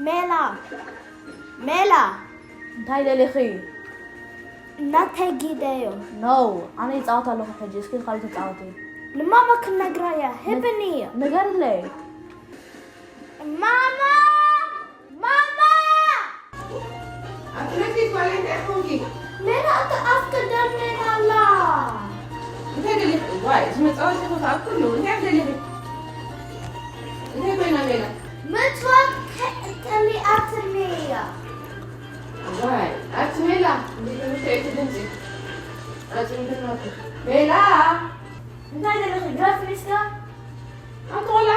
ሜላ፣ ሜላ፣ እንታይ ደሊኺ? እናተጊደዮ። ኖ፣ ኣነ ይፃወት ኣለኹ ሕጂ። እስኪ ካልእ ተፃወቲ። ንማማ ክነግራያ፣ ህብኒ እያ። ንገርለይ። ማማ! ማማ! ኣትነፊት ጓል እንታይ ኾንኪ? ሜላ፣ እቲ ኣፍ ክደርነን ኣላ። እንታይ ደሊኺ? ዋይ፣ እዚ መፃወቲ ቦታ ኣብ ኩሉ እንታይ ደሊኺ? እንታይ ኮይና ሜላ? ምፅዋት ጠሊኣትኒ እያ። ዋይ፣ ኣቲ ሜላ፣ እንዴት ነው የምታዩት ድምፅ? ኣጽንተናት ሜላ፣ እንታይ ደለኺ? ግረፍ ሚስካ? ኣቲ ቆላ፣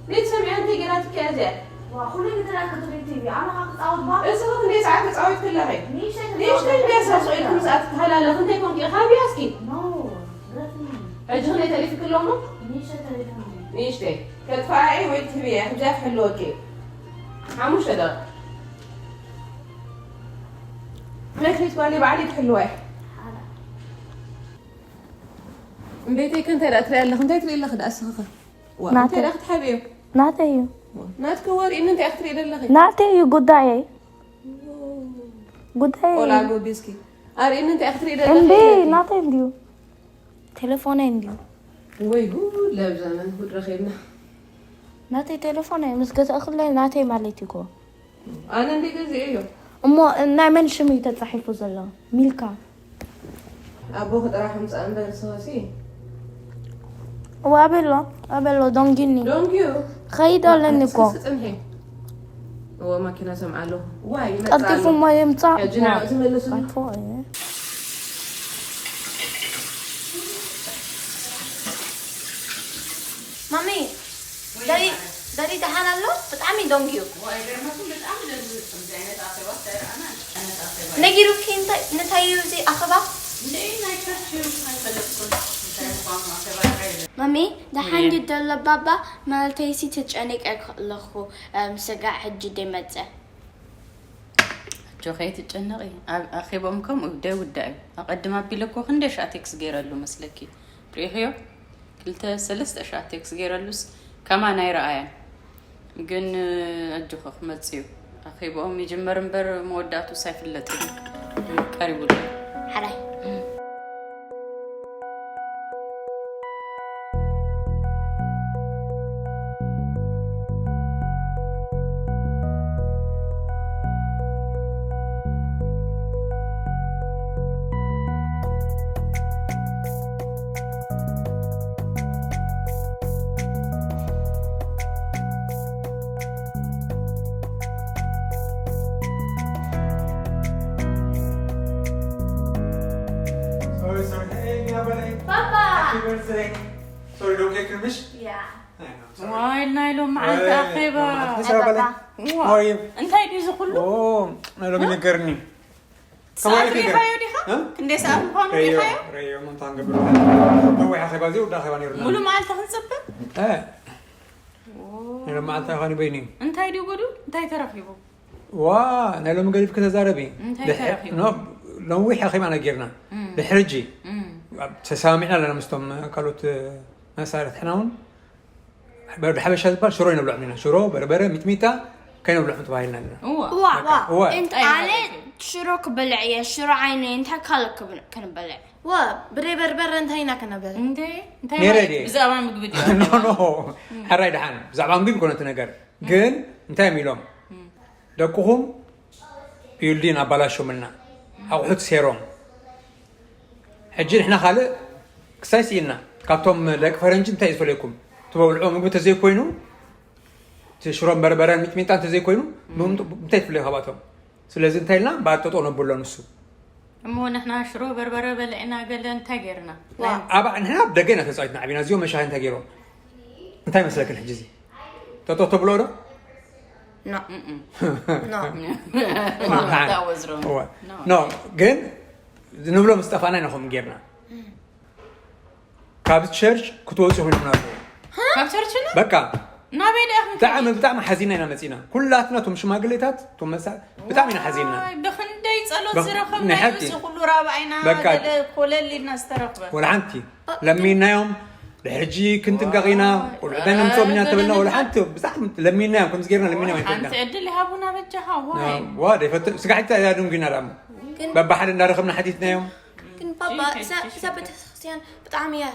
ቤት ሰሚያ እንታይ ገይራትኪ እያ እዚኣ? ዋ፣ ኩሉ ግዜ ክትርኢ ቲቪ። ኣነ ካብ ክፃወት ባ እዚ ኹን እንዴት ሰዓት ተፃዊት ክለኺ? ንእሽተይ ንእሽተይ እንዴት ሰብስቑ ኢልኩም ሰዓት ትተሃላለኽ እንታይ ኮንኪ? ካቢያ እስኪ። ኖ፣ ግረፍኒ። ሕጂ ክንደይ ተሪፍኪ ኣሎ እሞ? ንእሽተይ ተሪፍኒ። ንእሽተይ። ከጥፋኣ ወይ ትህብያ፣ ከምዚኣ ክሕልወኪ። ሓሙሽተ ደቂቕ። መክሊት ጓለይ ባዕለይ ክሕልዋ እየ። እምቤተይ ከ እንታይ ደኣ ትሪኢ ኣለኺ? እንታይ ትሪኢ ኣለኺ ደኣ እስኺ ኸ? ዋ፣ ናተይ። እንታይ ደኣ ክትሓብዮ? ናተይ እዩ። ናትኪ ወር ኢኒ እንታይ ክትሪኢ ደለኺ? ናተይ እዩ ጉዳየይ። ጉዳየይ ቆልዓ እዩ። ጎቢዝኪ። ኣርእኒ እንታይ ክትሪኢ ደለኺ? እምቢ ኢለኪ። ናተይ እንድዩ። ቴሌፎነይ እንድዩ። ወይ ጉድ ለብዛና ጉድ ረኺብና። ናተይ ቴሌፎነይ ምስ ገዛእክለይ ናተይ ማለት እዩ እኮ። ኣነ እንደ ገዚኤዮ። እሞ ናይ መን ሽም እዩ ተጻሒፉ ዘሎ? ሚልካ። ኣቦኺ ጥራሕ ምጻእ እምበር ንስኺሲ። እዋ ኣበሎ ኣበሎ ዶንጊኒ ዶንጊዩ። ኸይድ ኣለኒ እኮ። እስኪ ጽንሒ። እዎ ማኪና ሰምዓ ኣለኹ። ዋይ ይመጽእ ቀልጢፉ ኣሎ። እሞ ይምጻእ። ሕጂ ንዕኡ ዝመልሱኒ። ኣፎ እየ። ማሚ ደሪ ደሪ ደሓን ኣሎ ብጣዕሚ ደንግዩ። ዋይ ገርመኩም ብጣዕሚ ደንግዩ ከምዚ ዓይነት ኣኼባ ኣይረኣናን። ዓይነት ኣኼባ ነጊሩኪ እንታይ እንታይ እዩ እዚ ኣኸባ? እንደ ናይ ቸርች እዩ ኣይፈለጥኩን እንታይ ምኳኑ ኣኼባ ይረኣየ። ማሚ ደሓን ድዩ ደሎ ባባ? ማለተይሲ ተጨኒቀ ኣለኹ። ስጋዕ ሕጂ ደይመፀ። ኣጆኺ ኣይትጨነቂ። ኣብ ኣኼቦም ከምኡ ደይውዳእ እዩ። ኣቐድም ኣቢለ እኮ ክንደይ ሻዕ ቴክስ ገይረሉ መስለኪ? ሪኢኽዮ? ክልተ ሰለስተ ሻዕ ቴክስ ገይረሉስ ከማን ኣይረኣያን። ግን ኣጆኺ ክመጽእ እዩ። ኣኼቦኦም ይጅመር እምበር መወዳእቱስ ኣይፍለጥን እዩ። ቀሪቡ ኣሎ። ሓራይ Sorry, sorry. Hey, Mina Bale. Papa! Happy birthday. Sorry, don't get ክርምሽ? Yeah. I know, sorry. ዋይ ናይ ሎም መዓልቲ ኣኼባ Hey, Mina Bale. ዋ፣ How are you? እንታይ ድዩ እዚ ኩሉ? Oh, ናይ ሎሚ ነገርኒ። ሰዓት ከማይ ሪኢኻዮ ዲኻ? እ? ክንደይ ሰዓት ምዃኑ ረዮ፣ ሪኢኻዮ? ረዮ፣ ምንታ ንገብር። ነዊሕ ኣኼባ እዚ ውዳ ኣኼባ ነይሩና። ሙሉ መዓልቲ ክንጽበ? እ። ናይ ሎም መዓልቲ ኣኼባ በይኒ። እንታይ ድዩ ጎዱ? እንታይ ተረኺቡ? ዋ፣ ናይ ሎሚ ገዲፍኪ ተዛረቢ። እንታይ ድሕ-፣ ተረኺቡ? ኖ፣ ነዊሕ ኣኼባ ኢና ጌርና። እም። ድሕሪ ሕጂ እም። ተሰማሚዕና ኣለና ምስቶም ካልኦት መሳርሕትና እውን። በርዶ ሓበሻ ዝበሃል ሽሮ ይነብልዖም ኢና። ሽሮ፣ በርበረ፣ ሚጥሚጣ ከይነብልዖም ተባሂልና ኣለና። እዋ። ዋ ዋ እዋ። እንት ኣይ፣ ኣነ ማለት እዩ። ሽሮ ክበልዕ እየ። ሽሮ ዓይነ እንታይ ካልእ ክብ- ክንበልዕ? ዋ ብደይ በርበረ እንታይ ኢና ክነብል? እንዴ እንታይ ነይረ ማለት ድየ? ብዛዕባ ምግቢ ድዩ? ኖ፣ ኖ። ሕራይ ደሓን። ብዛዕባ ምግቢ ይኮነ እቲ ነገር። ግን እንታይ እዮም ኢሎም? ደቅኹም ቢልዲን ኣባላሾምልና። ኣቑሑት ሴሮም። ሕጂ ንሕና ካልእ ክሳይ ስኢልና። ካብቶም ደቂ ፈረንጂ እንታይ እዩ ዝፈለየኩም? ትበልዕዎ ምግቢ ተዘይኮይኑ፣ እቲ ሽሮን በርበረን ሚጥሚጣ እንተዘይኮይኑ፣ ብምንት-፣ እንታይ ትፍለዩ ካብኣቶም? ስለዚ እንታይ ኢልና? ባር ጠጠው ነብሎ ንሱ። እሞ ንሕና ሽሮ በርበረ በልዕና ገለ እንታይ ጌርና? ዋ። ኣብ ንሕና ኣብ ደገ ኢና ተጻዊትና ዓቢና። እዚኦም መሻኺ እንታይ ገይሮም? እንታይ መስለክን ሕጂ እዚ? ጠጠው ተብሎ ዶ? ኖ እም። ኖ That was wrong. እወ። No. ኖ፣ ግን ንብሎ ምስ ጠፋና ኢና ከምኡ ጌርና። ካብ ቸርች ክትወፁ ኮይንኩም ኣለዎ። ካብ ቸርችና በቃ ናበይ ደኣ ክንከይድ? ብጣዕሚ ብጣዕሚ ሓዚና ኢና መፂና። ኩላትና እቶም ሽማግሌታት እቶም መሳ ብጣዕሚ ኢና ሓዚና። ዋይ፣ ብኽንደይ ጸሎት ብኽ-፣ ዝረኸብና ንሓቂ። እዚ ኩሉ ራብኣይና በቃ። ገለ ኮለል ኢልና ዝተረኽበ። ወላ ሓንቲ ለሚናዮም ድሕጂ ክንጥንቀቕ ኢና። ቆልዑ እንታይ ነምፅኦም ኢና ተበልና ወላ ሓንቲ። ብጣዕሚ ለሚናዮም፣ ከምዚ ጌርና ለሚናዮም ሓንቲ ኣይፈልጥና። ዕድል ይሃቡና በጃኻ። ዋይ ዋ ደይፈቱ ስጋዕ እንታይ እያ ድንጉና ዳሞ በባሓደ እንዳረኸብና ሓቲትናዮም። ግን ባባ እዛ እዛ ቤተክርስትያን ብጣዕሚ እያ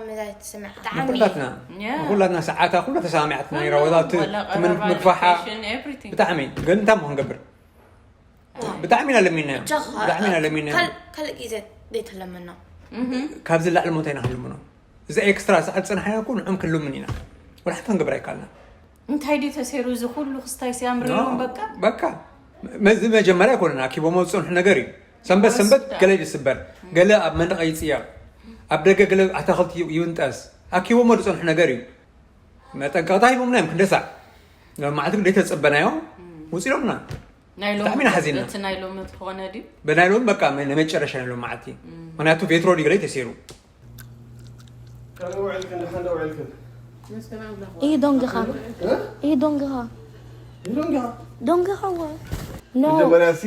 መዛይ ትስምዕ። ብጣዕሚ ንኩላትና Yeah. ንኩላትና ሰዓታ ኩላ ተሰማሚዓትና ነይራ። ወላ እቲ ወላ ትምን ቀረባ ምግፋሓ education, everything. ብጣዕሚ ግን እንታይ ሞ ክንገብር? ብጣዕሚ ኢና ለሚናዮም። ጃኻ ብጣዕሚ ኢና ለሚናዮም። ካል- ካልእ ግዜ ዘይተለመና። ካብዚ ላዕሊ ሞ እንታይ ኢና ክንልምኖ? እዚ ኤክስትራ ሰዓት ዝፀናሕና እኮ ንዕም ክንልምን ኢና። ወላ ሓንቲ ክንገብር ኣይከኣልና። እንታይ ድዩ ተሰይሩ እዚ ኩሉ ክስታይ ሲያምርሎም በቃ በቃ መዚ መጀመርያ ኣይኮነን ኣኪቦሞ ዝፀንሑ ነገር እዩ። ሰንበት ሰንበት ይወስዳ። ገለ ይስበር፣ ገለ ኣብ መንደቕ ይፅየቕ፣ ኣብ ደገ ገለ ኣታኽልቲ ይውንጠስ፣ ኣኪቦሞ ዝፀንሑ ነገር እዩ። መጠንቀቕታ ሂቦምና እዮም ክንደሳዕ። ሎም መዓልቲ ግን ዘይተፀበናዮ ውፂሎምና። ናይ ሎሚ ብጣዕሚ ኢና ሓዚንና። እቲ ናይ ሎሚ ተኾነ ድዩ ብናይ ሎም በቃ ንመጨረሻ ናይ ሎም መዓልቲ ምክንያቱ ቬትሮ ድዩ ገለ ተሰይሩ። ካልእ ውዕልክን ደሓን ዶ ውዕልክን? ይህ ዶንግኻ ይህ ዶንግኻ ይሉንጋ ዶንግኻ ዋ ኖ መጀመርያ ሲ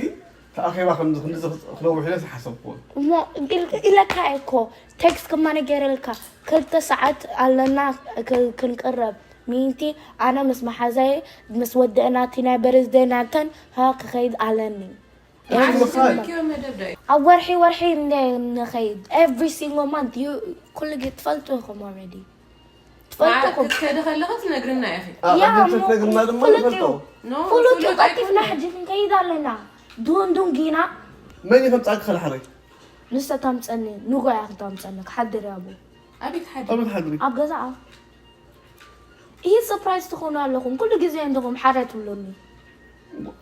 ተኣኼባ ከምዚ ክንዲ ክነውሕ ኢለ ዝሓሰብኩዎ። እሞ ኢል- ኢለካ እኮ ቴክስት ከማነ ገይረልካ ክልተ ሰዓት ኣለና ክ- ክንቅረብ ሚንቲ ኣነ ምስ መሓዛይ ምስ ወደእና እቲ ናይ በርዝደይ ናተን ሀ ክኸይድ ኣለኒ ምኻድ ኪዮ መደብ ዳዩ ኣብ ወርሒ ወርሒ እንደ ንኸይድ every single month you ኩሉ ግዜ ትፈልጡ ኢኹም already ትፈልጡ ኢኹም ክትከዲ ከለኺ ትነግርና ኢኺ ኣብ ያ፣ ኣጀንዳ ሞ- ትነግርና ድማ ፍሉጥ ንፈልጦ። እዩ። ኖ ፍሉጥ ፍሉጥ እዩ። ቀልጢፍና ኣይኮነን። ሕጂ ክንከይድ ኣለና ዱንዱን ጊና መን እዩ ከምፃእኪ ከልሓረይ? ንሰ ታምፀኒ ንጎ እያ ክታምፀኒ ክሓድር ያቡ ኣበይ ትሓድሪ ኣበይ ትሓድሪ? ኣብ ገዛኣ ይህ ሰርፕራይዝ ትኾኑ ኣለኹም ኩሉ ግዜ እንዲኹም ሓደ ትብሉኒ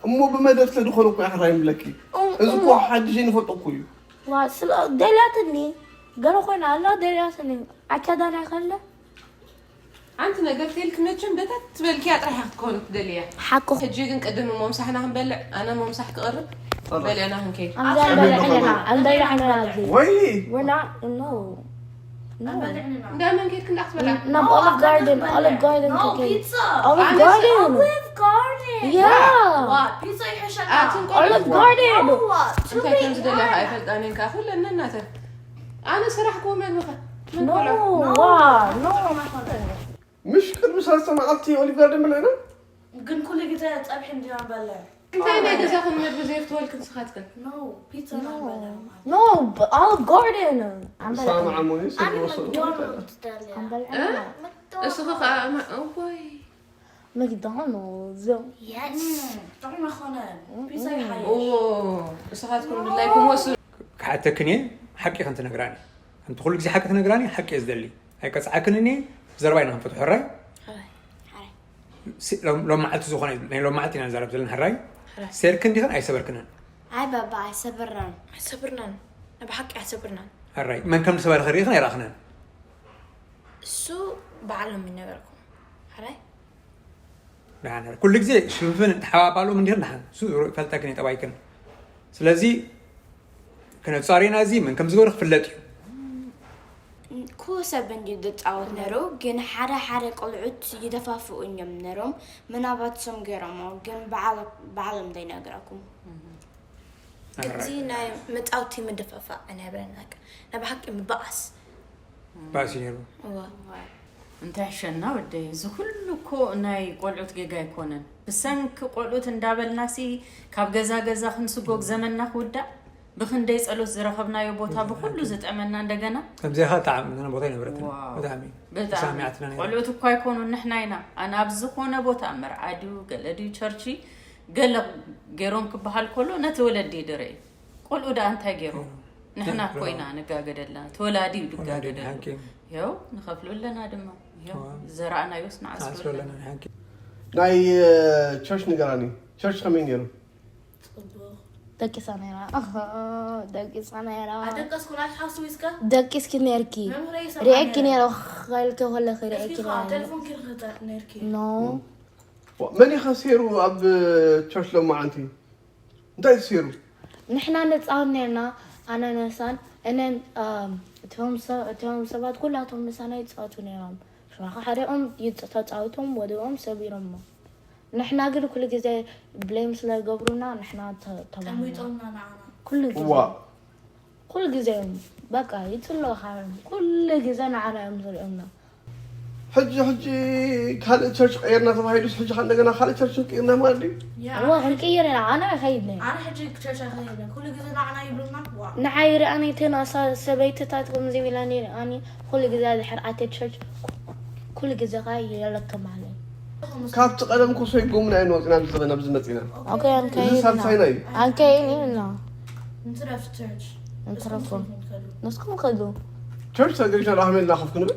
እሞ ብመደብ ስለ ዝኾነ እኮ እያ ሕራይ ምብለኪ። እም- እዚ እኮ እሞ- ሓድሽ ንፈልጦ እኮ እዩ። ዋ ስለ ደልያትኒ ገለ ኮይና ኣላ ደልያትኒ ኣካዳና ይኸለ ሓንቲ ነገር ተልክ መቸም በታ ትበልኪያ ጥራሕ ክትኮኑ ትደልያ ሓቅኹ ሕጂ ግን ቅድም ሞምሳሕና ክንበልዕ ኣነ ሞምሳሕ ክቐርብ በልዕና ክንከይድ ኣምዛ በልዕና ኣምበልዕና ኣብዚ ወይ ወና ኖ እንዳ መን ከይድክ እንዳ ክትበልዓ ናብ ኦሊቭ ጋርደን ኦሊቭ ጋርደን No, ክከይድ pizza. ኦሊቭ ኣነ ጋርደን Olive Garden. ያ ዋ፣ ፒዛ ይሕሸና። ኣትን ቆልዑ ኦሊቭ ጋርደን ዋ፣ እንታይ ከም ዝደለኻ ኣይፈልጣንን ከኣ ኩለን ነናተን ኣነ ሰራሕክዎ መግብኻ ምን ኖ ቆልዑ ዋ ኖ ምሽ ቅድሚ ሰለስተ መዓልቲ ኦሊቭ ጋርደን በሊዕና። ግን ኩሉ ግዜ ጸብሒ እንዲና ንበልዕ። እንታይ ናይ ገዛኽን መግቢ ዘይፍትወልክን ስኻትክን ኖ፣ ፒዛ ኢና ንበልዕ። ኖ ኦሊቭ ጋርደን ሳማ ዓሞኒ ሰብ ኣነ ወሰዱ። መክዶናልድ ትደልያ። ኣምበልዕና እስኺ ከኣ ማ- እዋይ መክዶናልድስ የስ። ጥዑም ኣይኮነን። ፒዛ ይሓይሽ። እዎ እስኻትኩም ድላይኩም ወስኑ ክሓተክን እየ ሓቂ ከም ትነግራኒ ከምቲ ኩሉ ግዜ ሓቂ ትነግራኒ ሓቂ እየ ዝደሊ። ኣይቀፅዓክንን እየ። ዘረባ ኢና ክንፈትሖ ሕራይ። ሓራይ፣ ሓራይ። ሲ- ሎም ሎም መዓልቲ ዝኾነ ናይ ሎም መዓልቲ ኢና ንዛረብ ዘለና ሕራይ። ሕራይ። ሴርክን ዲኽን ኣይሰበርክንን? ኣይ ባባ ኣይሰብርናን። ኣይሰብርናን። ናይ ብሓቂ ኣይሰብርናን። ሕራይ መን ከም ዝሰበረ ሪኢኽን ኣይረኣኽንን? እሱ ባዕሎም ይነገርኩም። ሓራይ ደሓን ሕራይ። ኩሉ ግዜ ሽፍንፍን ተሓባባሎም እንዲኽን ደሓን እሱ ፈልጠክን እየ ጠባይክን። ስለዚ ክነፃሪና እዚ መን ከም ዝገበረ ክፍለጥ እዩ። ኩሉ ሰብ እንድዩ ዝፃወት ነሩ፣ ግን ሓደ ሓደ ቆልዑት ይደፋፍኡ እዮም ነሮም። ምናባት ሶም ገይሮሞ፣ ግን በዓል- በዓሎም ዘይነግረኩም። እዚ ናይ መፃወቲ ምድፍፋእ ኣይነበረና፣ ግን ናይ ብሓቂ ምብኣስ። ባእሲ ነይሩ። እወ። እንታይ ሕሸና ወደይ እዚ ኩሉ እኮ ናይ ቆልዑት ጌጋ ኣይኮነን። ብሰንኪ ቆልዑት እንዳበልናሲ ካብ ገዛ ገዛ ክንስጎግ ዘመንና ክውዳእ ብክንደይ ጸሎት ዝረኸብናዮ ቦታ ብኩሉ ዝጠመና እንደገና ከምዚኻ ጣዕም ዝነ ቦታ ይነበረትን ዋው። ብጣዕሚ ብጣዕሚ ተሰማሚዓትና ነይራ። ቆልዑት እኳ ኣይኮኑ ንሕና ኢና ኣነ ኣብዚ ዝኾነ ቦታ መርዓ ድዩ ገለ ድዩ ቸርቺ ገለ ገይሮም ክበሃል ከሎ ነቲ ወለዲ ድርኢ ቆልዑ ደኣ እንታይ ገይሩ ንሕና ንሕና ኮይና ንጋገደልና ተወላዲ እዩ ወላዲ ድጋገደሉ ሓቂ። ይኸው ንኸፍሉ ኣለና ድማ ይኸው ዋው። ዘራእናዮስ ንዓስሉ ንዓስሉ ኣለና ኣለና ሓቂ። ናይ ቸርች ንገራኒ። ቸርች ከመይ ነይሩ? ደቂሳ ነይራ ኣኸ፣ ደቂሳ ነይራ ኣደቀስኩ ናት ሓሱ ይስከ ደቂስኪ ነርኪ መምህረይ ይሰምዓ ሪኤኪ ነይረ። ነይረ ከልከ ከለኺ ሪኤኪ እስኪ ከዓ ቴሌፎን ኪርክተ ነርኪ ኖ መን ኢኻ ሴሩ ኣብ ቸርች ሎማዓንቲ? እንታይ ሴሩ? ንሕና ንፃወት ነርና ኣነ ነሳን እነን እም፣ እቶም ሰ- እቶም ሰባት ኩላቶም ምሳና ይፃወቱ ነይሮም ሽራኻ ሓደኦም ይፅ- ተፃዊቶም ወደኦም ሰቢሮሞ ንሕና ግን ኩሉ ግዜ ብሌም ስለገብሩና ንሕና ተ- ተባህና ጠሚጦምና ንዓና ኩሉ ግዜ ዋ ኩሉ ግዜ እዮም በቃ ይፅለኻ እዮም ኩሉ ግዜ ንዓና እዮም ዝሪኦምና ሕጂ ሕጂ ካልእ ቸርች ቀየርና ተባሂሉስ፣ ሕጂ ከ እንደገና ካልእ ቸርች ክንቅይር ኢና ማለት ድዩ? እዋ ክንቅይር ኢና። ኣነ ኣይኸይድን እየ። ኣነ ሕጂ ቸርች ኣይኸይድን። ኩሉ ግዜ ንዓና ይብሉና። ዋ ንዓይ ርኣኒ፣ እተን ኣሳ- ሰበይትታት ከምዚ ኢላኒ ርኣኒ። ኩሉ ግዜ ድሕር ኣትየ ቸርች፣ ኩሉ ግዜ ከኣ የለክም ኣለ። ካብቲ ቀደም ኮ ሰይጎምና ኢና ወፂና፣ ኣብዚ ዘበን ኣብዚ መፂና። ኦኬ እዚ ኣንከይድ ኢና። ሳልሳይና እዩ። ኣንከይድ ኢና። እንትረፍ ቸርች እንትረፎ ንስኩም ከዱ። ቸርች ተገሪሽና ዳሕሜልና ኮፍ ክንብል።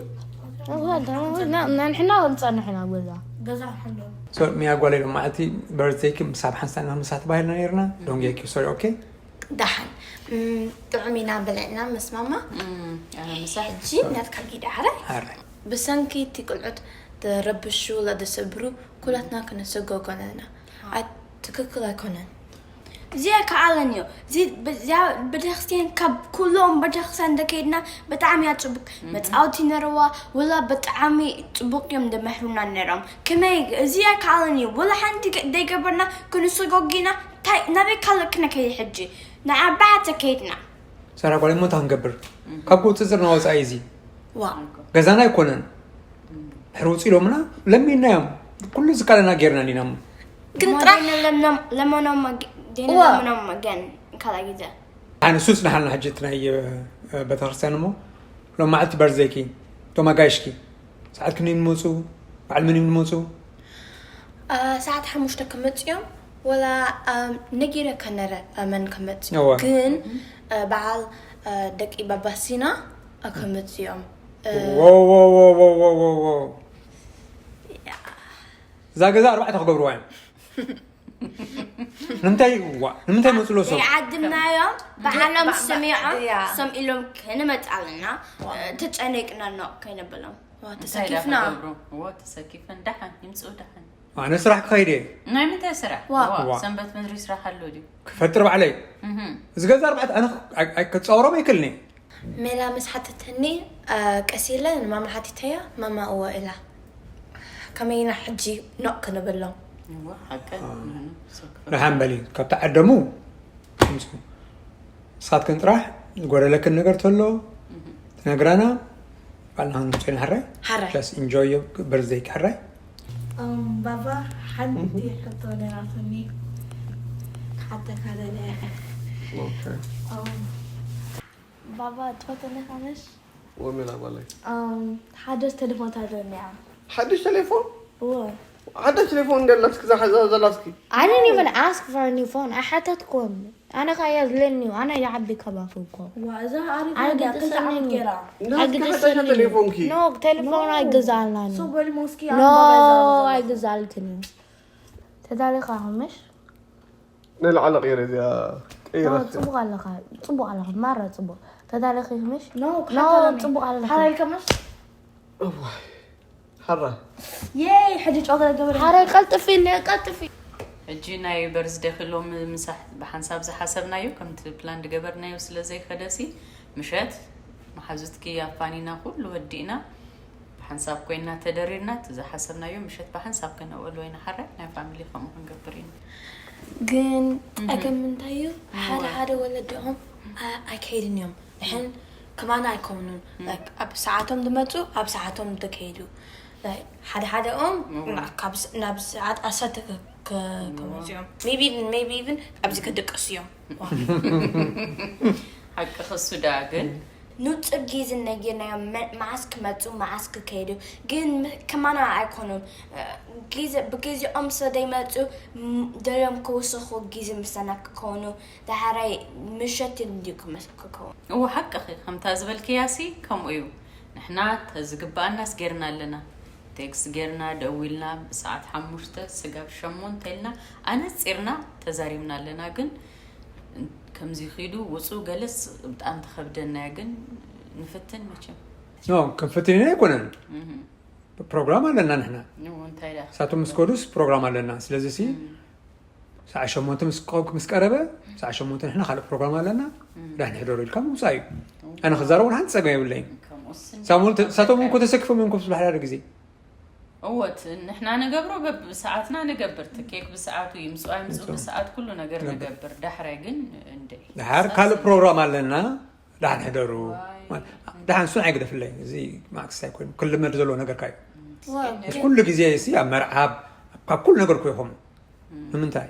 ንሕና ክንፀንሕ ኢና ገዛ። ገዛ ሕሎ So ሚያ ጓለይ ሎም መዓልቲ በርዝደይኪ ምሳብ ሓንሳብ ኢና ምሳት ባሂልና ነርና። Don't get you sorry, okay? ደሓን እም፣ ጥዑም ኢና በሊዕና ምስ ማማ። ኣነ ምሳ ሕጂ ናትካ ጊዳ ሓረ ሓረ ብሰንኪ እቲ ቆልዑት ተረብሹ ለደሰብሩ ኩላትና ክንስጎጎ ኣለና። ኣይ ትክክል ኣይኮነን። እዚኣ ከዓለን እዩ። እዚ በዚኣ ቤተክርስትያን ካብ ኩሎም ቤተክርስትያን እንደከይድና ብጣዕሚ እያ ፅቡቅ መፃወቲ ነረዋ። ወላ ብጣዕሚ ፅቡቅ እዮም እንደመሕሩና ነሮም። ከመይ እዚኣ ከዓለን እዩ። ወላ ሓንቲ ደይገበርና ክንስጎጊና ታይ ናበይ ካልእ ክነከይድ ሕጂ ንዓባያ ተከይድና። ሰራ ጓል ሞታ ክንገብር ካብ ቁፅፅር ናወፃኢ እዚ ዋ ገዛና ኣይኮነን። ሕር ውፅ ኢሎምና ለሚንና እዮም። ኩሉ ዝካለና ጌርና ዲና እሞ ግን ጥራሕ ለመኖም እዋ። ለመኖም ግን ካልኣ ግዜ ኣነ ሱስ ንሓልና ሕጂ እቲ ናይ እ፣ ቤተክርስትያን እሞ ሎም መዓልቲ በርዝደይኪ እቶም ኣጋይሽኪ ሰዓት ክንደይ ንመፁ? በዓል መን እዮም ንመፁ? አ፣ ሰዓት ሓሙሽተ ክመፅኦም ወላ አ፣ ነጊረካ ነረ አ፣ መን ክመፅእ እወ። ግን አ፣ በዓል አ፣ ደቂ ባባሲና አ፣ ክመፅኦም አ፣ ዎ፣ ዎ፣ ዎ፣ ዎ፣ ዎ፣ ዎ፣ ዎ። እዛ ገዛ ኣርባዕተ ክገብርዋ እዮም። ንምንታይ ዋ ንምንታይ መፅሎ ሰብ ይዓድምናዮም ባዕሎም ባ- ስሚዖም ያ። ሰምኢሎም ክንመፅ ኣለና ተጨነቅና ኖ ከይነበሎም እንታይ ዳ ተሰኪፍና ክገብሩ? እዎ ተሰኪፈን ደሓን ይምፅኡ ደሓን። ኣነ ስራሕ ክኸይድ እየ። ናይ ምንታይ ስራሕ? ዋ። ዋ፣ ዋ። ሰንበት ምድሪ ስራሕ ኣሎ ድዩ? ክፈጥር ባዕለይ እህ፣ እዚ ገዛ ኣርባዕተ ኣነ ክ- ኣይ- ኣይ- ክፃወሮም ኣይክእልን እየ። ሜላ ምስ ሓተተኒ አ፣ ቀስ ኢለ ንማማ ሓቲተያ ማማ እወ ኢላ ከመይና ሕጂ ኖቅ ክንብሎም እዎ ሓቀ ንሕና ሰብ ክፈ- ደሓን በሊ ካብ ተዓደሙ ትምፅኡ። ንስኻትክን ጥራሕ ዝጎደለክን ነገር ተሎ ትነግራና። ባልና ክንምፅኡ ኢና። ሓራይ ሓራይ። Just enjoy your birthday። ሓራይ እም፣ ባባ ሓንቲ ሕቶ ነራትኒ ክሓተካ ደለ። እም፣ ባባ ትፈተኒ ከመሽ ወሜላ ጓለይ እም፣ ሓደሽ ተሌፎን ኣለኒ እያ። ሓድሽ ቴሌፎን እወ ሓድሽ ቴሌፎን እንደላትክ ዛሓዛ ዘላትክ I didn't even ask for a new phone. ኣይሓተትኩን። ኣነ ከ እያ ዝለኒ እዩ። ኣነ ይዓቢ ከባኺ እኮ። ዋ እዛ ኣሪፍ ኣይ እያ ግዲ ክልተ ዓመት ሰኒ ገይራ ናትካ ሓዳሻ ኣይግደሰኒ። ቴሌፎንኪ ኖ ቴሌፎን ኣይገዛልናን ሶ እዩ። በሊ ሞስኪ ኖ ኣይገዛልክን እዩ። ተዳሊኻ ከመሽ ናይ ላዕሊ ቀይረ እዚኣ ቀይረ ጽቡቅ ኣለኻ። ጽቡቅ ኣለኻ። ማራ ጽቡቅ። ተዳሊኺ ከመሽ ኖ ኖ ጽቡቅ ኣለኻ። ሓራይ ከመሽ እዋይ ሓራ የይ ሕጂ ጨዋታ ገበረ ሓራይ ቀልጥፊ ነ ቀልጥፊ። ሕጂ ናይ በርዝደኺ ሎም ምሳሕ ብሓንሳብ ዝሓሰብናዮ ከምቲ ፕላን ዝገበርናዮ ስለ ዘይከደሲ ምሸት መሓዙትኪ ኣፋኒና ኩሉ ወዲእና ብሓንሳብ ኮይና ተደሪርና እቲ ዝሓሰብናዮ ምሸት ብሓንሳብ ከነውዕሎ ኢና። ሓራይ ናይ ፋሚሊ ከምኡ ክንገብር ኢና። ግን ጸገም እንታይ እዩ ሓደ ሓደ ወለድኦም አ- ኣይከይድን እዮም ንሕን ከማና ኣይከውኑን Like ኣብ ሰዓቶም ዝመፁ ኣብ ሰዓቶም ተከይዱ Like ሓደ ሓደኦም ናብ ሰዓት ዓሰርተ ከመፅኦም maybe even maybe even ኣብዚ ክድቅሱ እዮም ሓቂ ክሱ ደኣ ግን ንፁር ግዜ ነጊርናዮም መ- መዓስ ክመፁ መዓስ ክከይዱ ግን ም- ከማና ኣይኮኑን እ፣ ግዜ ብግዜኦም ስለ ዘይመፁ ም- ደልዮም ክውስኹ ግዜ ምሳና ክከውኑ ዳሕራይ ምሸት እንድዩ ክመስ- ክከውን እዎ ሓቅኺ ከምታ ዝበልክያሲ ከምኡ እዩ። ንሕና ተዝግብኣናስ ጌርና ኣለና። ቴክስት ጌርና ደዊልና ብሰዓት ሓሙሽተ ስጋብ ሸሞንተ ኢልና ኣነፂርና ተዛሪብና ኣለና። ግን ከምዚ ኪዱ ውፁ ገለስ ብጣዕሚ ተኸብደናያ ግን ንፍትን መቸም ኖ ክንፍትን ኢና ኣይኮነን። ፕሮግራም ኣለና ንሕና። ንኡ እንታይ ዳ ሳቶም ምስ ከዱስ ፕሮግራም ኣለና። ስለዚ ሲ ሰዓ ሸሞንተ ምስ ቀ- ምስ ቀረበ ሰዓ ሸሞንተ ንሕና ካልእ ፕሮግራም ኣለና። ዳሕን ሕደሩ ኢልካ ምውፃእ እዩ። ኣነ ክዛረቡ ሓንቲ ፀገም የብለይን። ከምኡስ ሳሙኤል ተ- ሳቶም እኮ ተሰኪፎም እዮም ኮፍ ዝብሉ ሓደ ግዜ እወት ንሕና ንገብሮ በብሰዓትና ንገብር። እቲ ኬክ ብሰዓቱ ይምፅኡ ኣይምፅኡ ብሰዓት ኩሉ ነገር ንገብር። ዳሕራይ ግን እንደ ድሓር ካልእ ፕሮግራም ኣለና። ዳሕን ሕደሩ። ዳሓን እሱን ኣይግደፍለይ። እዚ ማክስ ኣይኮይኑ ክልመድ ዘለዎ ነገር ካዩ። ኩሉ ግዜ ሲ ኣብ መርዓብ ካብ ኩሉ ነገር ኮይኹም ንምንታይ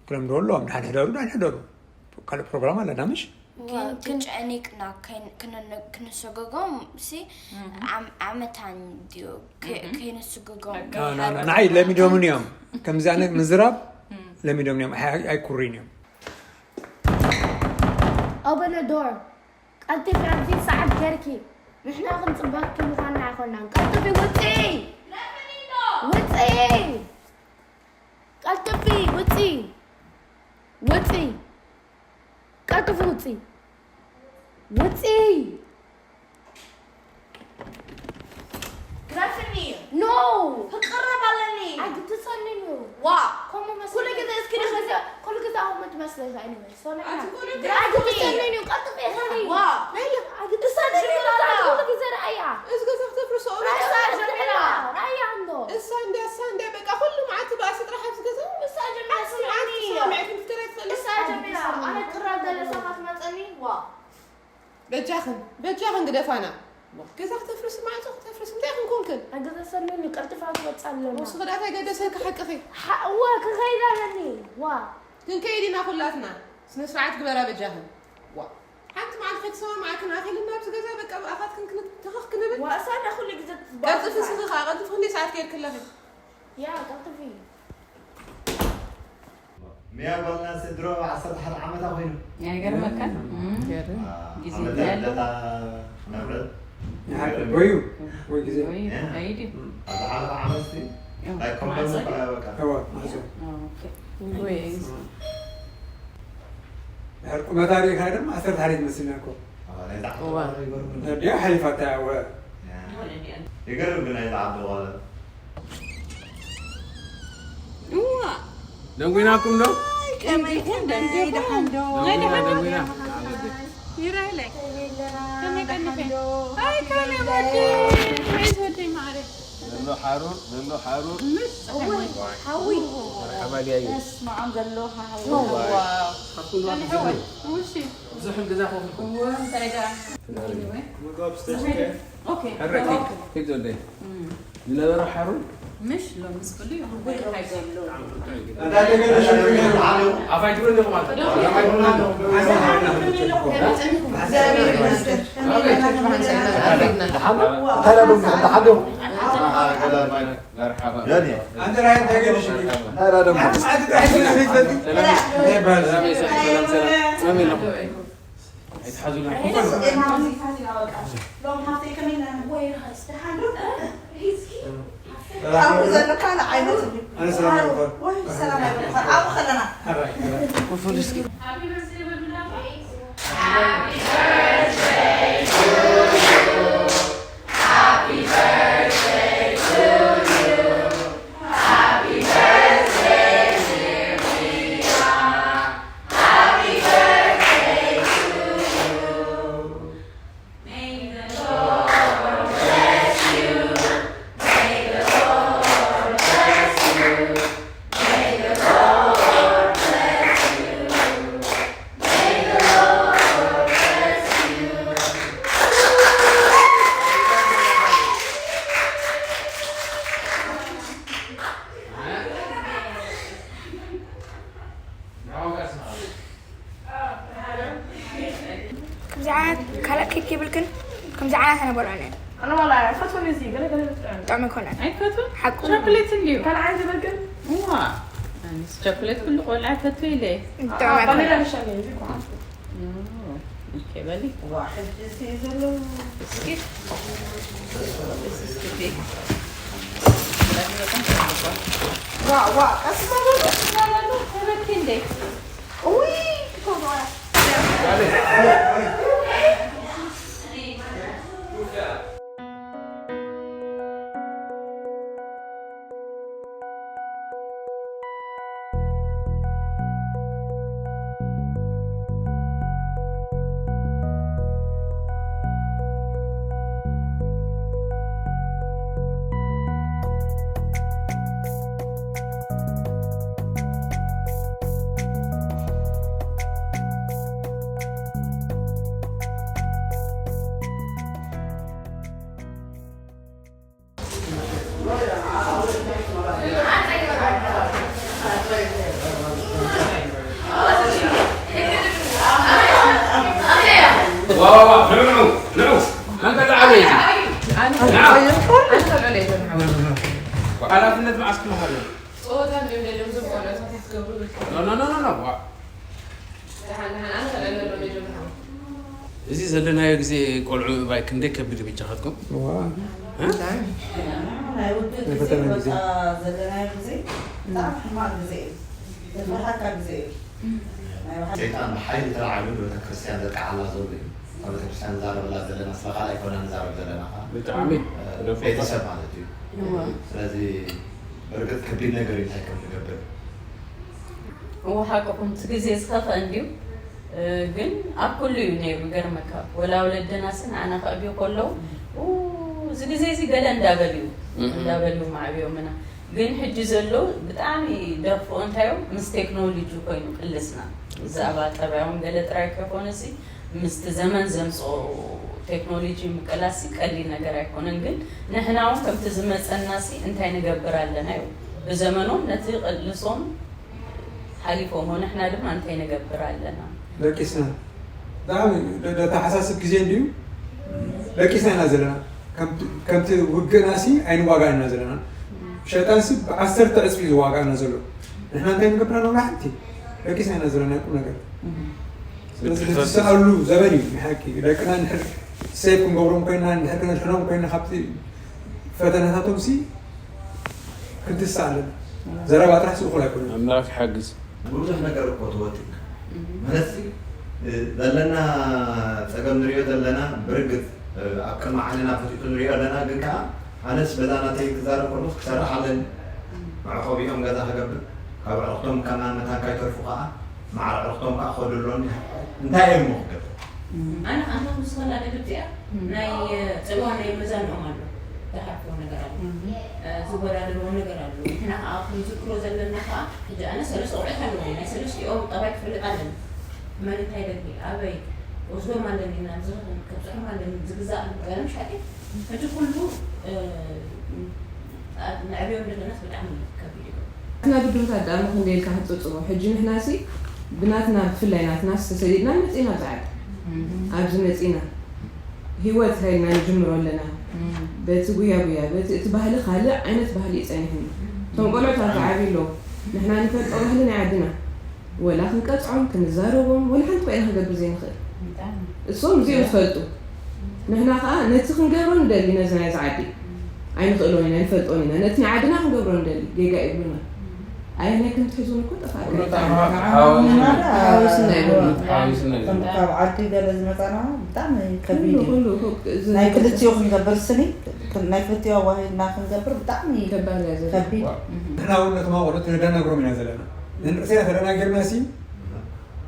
ክለምዶ ኣለዎም? ዳን ሕደሩ፣ ዳን ሕደሩ። ካልእ ፕሮግራም ኣለና ምሽ? ግን ተጨኒቅና ክንሰገጎም ሲ ዓመታን ድዩ? ከይንስገጎም ንዓይ ለሚዶምን እዮም። ከምዚ ዓይነት ምዝራብ ለሚዶምን እዮም። ኣይኩሪን እዮም። Open the door. ቀልጢፊ ኣብዚ ሰዓት ጌርኪ ንሕና ክንፅበኪ ምዃንና ኣይኮናን። ቀልጢፊ ውፅኢ! ውፅኢ! ቀልጥፊ ውፂ ውፂ ቀልጥፊ ውፂ ውፂ ግረፍኒ ኖ ክቅረብ ኣለኒ ኣይግድሰንን እዩ ዋ ከምኡ ኩሉ ግዜ መስለኒ እስኪ ኩሉ ንኸ- ግዜ ኩሉ ግዜ ኣሁመት መስለካ እዩ ሰሚዕና ኣቲ ኩሉ ግዜ ኣይግድሰንን እዩ ቀልጥፊ ይኸዲ ዋ ኣይግድሰንን እዩ ኩሉ ግዜ ርኣያ እዚ ገዛ ክተፍርሶ ራእያ ራእያ እንዶ እሳ እንድያ እሳ እንድያ በቃ ኩሉ መዓልቲ ባእሲ ጥራሕ ኣብዚ ገዛ እሳ ጀሚራ ሓንቲ መዓልቲ ስምዕኒ ሰማሚዐ ክንፍተረት ትኽእል እሳ ጀሚራ ኣነ ክራብ ደለ ሰባት መፀኒ ዋ በጃኽን በጃኽን ግደፋና ገዛ ክተፍርስ ማዕፆ ክተፍርስ እንታይ ክንኮንክን ኣይግድሰንን እዩ ቀልጥፋ ክወፅእ ኣለና ወሱ ክዳት ኣይገደሰልካ ሓቅኺ ሓዋ ክኸይድ ኣለኒ ዋ ክንከይድ ኢና ኩላትና ስነ ስርዓት ግበራ በጃኽን ዋ ሓንቲ መዓልቲ ከይተሰማማዕክን ኣኺልና ኣብዚ ገዛ በቃ ብኣኻትክን ትኽኽ ክንብል ዋእሳና ኩሉ ግዜ ቀልጥፊ ስኺ ከዓ ቀልጥፊ ክንደይ ሰዓት ከይድክለኺ ያ ቀልጥፊ ሚያ ጓልና ስድሮ ዓሰርተ ሓደ ዓመታ ኮይኑ ኣይገርመካን ጊዜ ዓመታ እንዲያለ ልደታ ነብረት በዩ ወይ ግዜ ወይ ከይድ እዩ ኣብ ዝሓለፈ ዓመት ሲ ናይ ኮምበል በቃ እዋ ማዕጾ ወይ ድሕር ቁመታ ሪኢኻ ድማ ዓሰርተ ሓደ ትመስልና እኮ ናይዛ ዓዲ ይገርም ዲያ ሓሊፋታ እወ ይገርም ግን ናይዛ ዓዲ ጓል እዋ ደንጉይናኩም ዶ? ከመይ ከመይ ደሓን ዶ ደንጉይና ደንጉይና። ይራይለ ከመይ ቀንፈ ኣይ ከመይ ወዲ ወይስ ወዲ ማዕረ ዘሎ ሓሩር ዘሎ ሓሩር ምስ ሓዊ መርሓባ ድያየ ስማዖም ዘሎ ሓዊ ካብኩም ንዋት ዝሕል ውሲ ብዙሕም ገዛ ኮፍልኩም እንታይ ዳ ምግብ ስተሽከ ኦኬ ሕረኪ ኪድ ዘለ ዝነበረ ሓሩር ምሽ ሎምስ ኩሉ ይኹን ሓይገሎ ኣፋይ ትብሉ ኣለኹም ኣልኩ መርሓባ አንተ ላይ ተገድሽ መርሓባ ይባል ሰላም ሰላም ሰላም ሰላም የለኹም ኣይትሓዙና ኣብኡ ዘለካ ንዓይነት ኣነ ሰላም ኣይኮን ወይ ሰላም ኣይኮን ኣብኡ ከለና ሓራይ ከምዚ ዓይነት ካልእ ኬክ የብልክን? ከምዚ ዓይነት ኣይነበልዖን እየ። ኣነ ዋላ ኣይፈትዎን እዚ ገለ ገለ ጥዕም ጥዑም ኣይኮነን። ኣይትፈትውን ሓቁ ቸኮሌት እንድዩ ካልእ ዓይነት የብልክን? እዋ ኣነስ ቸኮሌት ኩሉ ቆልዓ ይፈቱ ኢለ ጥዑም ኣይኮነን። ባሌዳ ሻለ እዚ ኳ ኦኬ በሊ ዋ ሕጂ እዚ ዘሎ እስኪ እስኪ ዋ ዋ ቀስ በሉ ቀስ በሉ ተበኪ እንዴ ውይ ንዑ ንዑ ንዑ። መን ከለዓለ እዩ? ሓላፍነት መዓስ ክመሃር እዩ? ኖ ኖ ኖ ኖ ኖ። እዚ ዘለናዮ ግዜ ቆልዑ እባይ ክንደይ ከቢድ እዩ በጃኻትኩም። ናይ ውድድር ግዜ በቃ ዘለናዮ ግዜ ብጣዕሚ ሕማቕ ግዜ እዩ። ዘፍርሓካ ግዜ እዩ። ሰይጣን ብሓይሊ ተላዒሉ ንቤተክርስትያን ዘጥቅዓላ ዘሎ እዩ። ካብ ቤተክርስትያን ንዛረበላ ዘለና ስለ ካልእ ኣይኮና ንዛረብ ዘለና ከዓ ብጣዕሚ ቤተሰብ ማለት እዩ። ስለዚ ብርግፅ ከቢድ ነገር እዩ እንታይ ከም ንገብር እወ ሓቅኹም እቲ ግዜ ዝኸፍአ እንድዩ ግን ኣብ ኩሉ እዩ ነይሩ ይገርመካ ወላ ወለድናስ ንዓና ከዕብዩ ከለዉ እዚ ግዜ እዚ ገለ እንዳበሉ እዩ እንዳበሉ ማዕብዮምና ግን ሕጂ ዘሎ ብጣዕሚ ደፍኦ እንታዮም ምስ ቴክኖሎጂ ኮይኑ ቅልስና ብዛዕባ ጠባዮም ገለ ጥራይ ከይኮነሲ ምስቲ ዘመን ዘምፅኦ ቴክኖሎጂ ምቅላሲ ቀሊል ነገር ኣይኮነን ግን ንሕና እውን ከምቲ ዝመፀናሲ እንታይ ንገብር ኣለና እዩ ብዘመኖም ነቲ ቅልሶም ሓሊፎሞ ንሕና ድማ እንታይ ንገብር ኣለና። ደቂስና ብጣዕሚ ዘተሓሳስብ ግዜ እንድዩ ደቂስና ኢና ዘለና ከምቲ ውግእና ሲ ኣይንዋጋእን ኢና ዘለና ሸጣን ሲ ብዓሰርተ ዕፅፊ እዩ ዝዋጋእና ዘሎ ንሕና እንታይ ንገብር ኣለና ሓንቲ ደቂስና ኢና ዘለና ቁም ነገር ስለዚ ንትሰኣሉ ዘበን እዩ ንሓቂ ደቅና እንድሕር ሴፍ ክንገብሮም ኮይና እንድሕር ክነድሕኖም ኮይና ካብቲ ፈተነታቶም ሲ ክንትስእ ኣለና። ዘረባ ጥራሕ ስእኹል ኣይኮነን። ኣምላኽ ይሓግዝ። ብብዙሕ ነገር እኮ ተወጢና ማለት ዘለና ፀገም ንሪኦ ዘለና ብርግፅ ኣብ ቅድሚ ዓይንና ፈጢጡ ንሪኦ ኣለና ግን ከዓ ኣነስ በዛ ናተይ ክዛረብ ከለኩ ክሰርሕ ኣለኒ መዕቆቢኦም ገዛ ክገብር ካብ ዕርክቶም ከማን መታን ካይተርፉ ከዓ ማዕረ ዕርክቶም ከዓ ክኸዱ ኣለኒ እንታይ እዮም ክገብር ኣነ ኣንታ ምስ ወላደ ግብፂኣ ናይ ፅልዋ ናይ መዛንኦም ኣሎ ዝሓልፍዎ ነገር ኣሎ ዝወዳደርዎ ነገር ኣሎ ንሕና ከዓ ክንዝክሮ ዘለና ከዓ ሕጂ ኣነ ሰለስተ ቆልዑት ኣለዎ ናይ ሰለስቲኦም ጠባይ ክፈልጥ ኣለኒ መን እንታይ ደሊ ኣበይ ወስዶም ኣለኒ ናብ ዝኽን ከብፅሖም ኣለኒ ዝግዛእ ገለ ምሽ ሓቂ ሕጂ ኩሉ ንዕብዮም ዘለና ብጣዕሚ ከቢድ እዩ ናትና ብድሆታት ደኣ እሞ ክንደይ ኢልካ ክትጽብጽቦ ሕጂ ንሕናሲ ብናትና ብፍላይ ናትናስ ተሰዲድና መጺና ኣብዚ ዓዲ ኣብዚ መጺና ሂወት ሃይልና ንጅምሮ ኣለና በቲ ጉያ ጉያ በቲ እቲ ባህሊ ካልእ ዓይነት ባህሊ እዩ ጸኒሕና እቶም ቆልዑት ኣብዚ ዓብዩ ኣለዉ ንሕና ንፈልጦ ባህሊ ናይ ዓድና ወላ ክንቀጽዖም ክንዛረቦም ወላ ሓንቲ ኮይና ክንገብር ዘይንኽእል እሶም እዚኦም ዝፈልጡ ንሕና ከዓ ነቲ ክንገብሮ ንደሊ ነዚ ናይዚ ዓዲ ኣይንኽእሎን ኢና ንፈልጦን ኢና ነቲ ናይ ዓድና ክንገብሮ ንደሊ ጌጋ ይብሉና ኣየናይ ከም ትሕዙን እኮ ጠፋእካሓዊስና ይብሉና ካብ ዓዲ ገለ ዝመፃና ብጣዕሚ ከቢድ እዩ ናይ ክልቲኡ ክንገብር ስኒ ናይ ክልቲኡ ኣዋሂድና ክንገብር ብጣዕሚ ከቢድ ንሕና እውን ነቶም ኣቆልዑት ነዳናግሮም ኢና ዘለና ንርእስና ተደናጊርና ሲ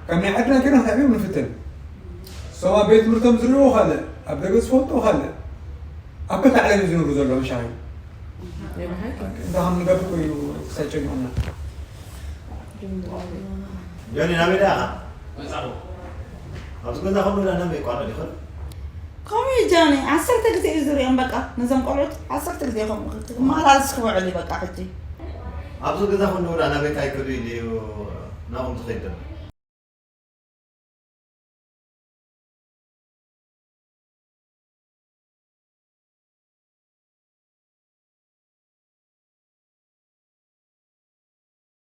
ከም ናይ ዓድና ጌርና ክንዕብዮም ንፍትን እሶም ኣብ ቤት ትምህርቶም ዝርእይዎ ካልእ ኣብ ደገ ዝፈልጥዎ ካልእ ኣብ ክልተ ዓለም እዩ ዝነብሩ ዘሎ መሻኺ እንታይ ከም ንገብር ኮይኑ ክሳይ ጨኒቑና ጆኒ ናበይ ደኣ ኢኻ መጻኹ ኣብዚ ገዛ ከሎ ዳ ናበይ ይቋደል ይኽእል ከምኡ እዩ ጃኒ ዓሰርተ ግዜ እዩ ዝሪኦም በቃ ነዞም ቆልዑት ዓሰርተ ግዜ ከምኡ ክመላለስ ክውዕል እዩ በቃ ሕጂ ኣብዚ ገዛ ከሎ ዳ ናበይ ታይ ክዱ ኢሉ ናብኦም ዝኸይድ ዘሎ